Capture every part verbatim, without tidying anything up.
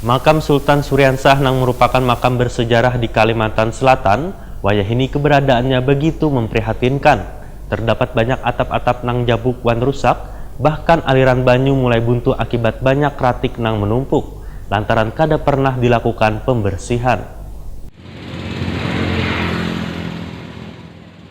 Makam Sultan Suriansah nang merupakan makam bersejarah di Kalimantan Selatan, wayahini keberadaannya begitu memprihatinkan. Terdapat banyak atap-atap nang jabuk wan rusak, bahkan aliran banyu mulai buntu akibat banyak ratik nang menumpuk, lantaran kada pernah dilakukan pembersihan.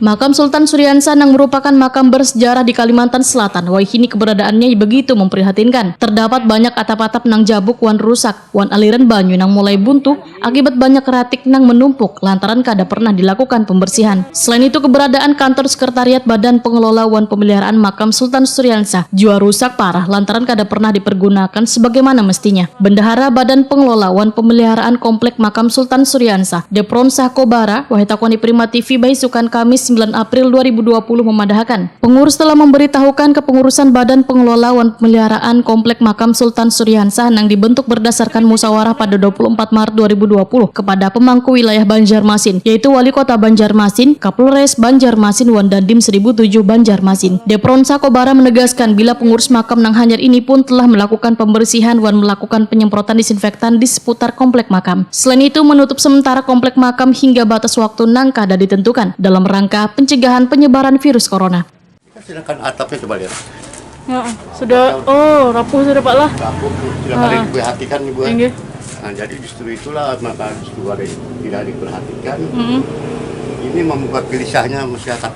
Makam Sultan Suriansah nang merupakan makam bersejarah di Kalimantan Selatan, wayahini keberadaannya begitu memprihatinkan. Terdapat banyak atap-atap nang jabuk wan rusak, wan aliran banyu nang mulai buntu akibat banyak ratik nang menumpuk lantaran kada pernah dilakukan pembersihan. Selain itu, keberadaan kantor sekretariat Badan Pengelola wan Pemeliharaan Makam Sultan Suriansah jua rusak parah lantaran kada pernah dipergunakan sebagaimana mestinya. Bendahara Badan Pengelola wan Pemeliharaan Komplek Makam Sultan Suriansah, Depron Sahkobara, wahai takoni Prima T V baisukan Kamis sembilan April dua ribu dua puluh memadahakan, pengurus telah memberitahukan kepengurusan Badan Pengelola wan Pemeliharaan Komplek Makam Sultan Suriansah nang dibentuk berdasarkan musyawarah pada dua puluh empat Maret dua ribu dua puluh kepada pemangku wilayah Banjarmasin, yaitu Wali Kota Banjarmasin, Kapolres Banjarmasin, wan Dandim seribu tujuh Banjarmasin. Depron Sahkobara menegaskan bila pengurus makam nang hanyar ini pun telah melakukan pembersihan wan melakukan penyemprotan disinfektan di seputar komplek makam. Selain itu, menutup sementara komplek makam hingga batas waktu nang kada ditentukan dalam rangka pencegahan penyebaran virus corona. Sedangkan atapnya coba lihat. Ya, sudah, oh, rapuh sudah, Pak, lah. Rapuh, tidak ada yang diperhatikan nih, Bu. Inggih. Nah, jadi justru itulah maka justru ada yang tidak diperhatikan. Mm-mm. Ini membuat gelisahnya masyarakat.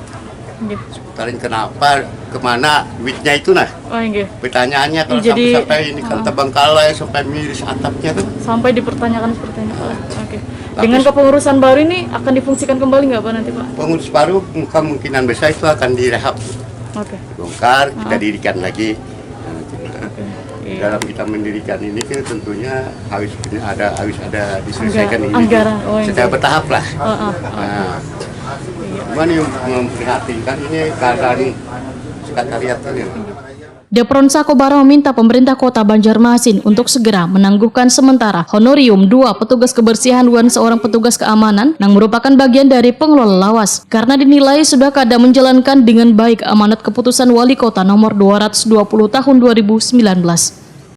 Inggih. Sekarang kenapa, kemana duitnya itu, nah? Oh, inggih. Pertanyaannya kalau Jadi- sampai, sampai ini kan terbengkalai, sampai miris atapnya tuh. Sampai dipertanyakan seperti ini, Pak. Oke. Tapi- Dengan kepengurusan baru ini akan difungsikan kembali nggak, Pak, nanti, Pak? Pengurus baru kemungkinan besar itu akan direhab, Oke. bongkar, kita dirikan lagi. Nah, gitu. Oke. Iya. Dalam kita mendirikan ini kan tentunya harus punya ada harus ada diselesaikan Angga- ini anggaran, oh, secara iya. Bertahap lah. Heeh. Nah, cuman yang memprihatinkan ini keadaan sekretariat ini. Depron Sahkobara meminta pemerintah kota Banjarmasin untuk segera menangguhkan sementara honorium dua petugas kebersihan wan seorang petugas keamanan yang merupakan bagian dari pengelola lawas karena dinilai sudah kada menjalankan dengan baik amanat keputusan Wali Kota nomor dua ratus dua puluh tahun dua ribu sembilan belas.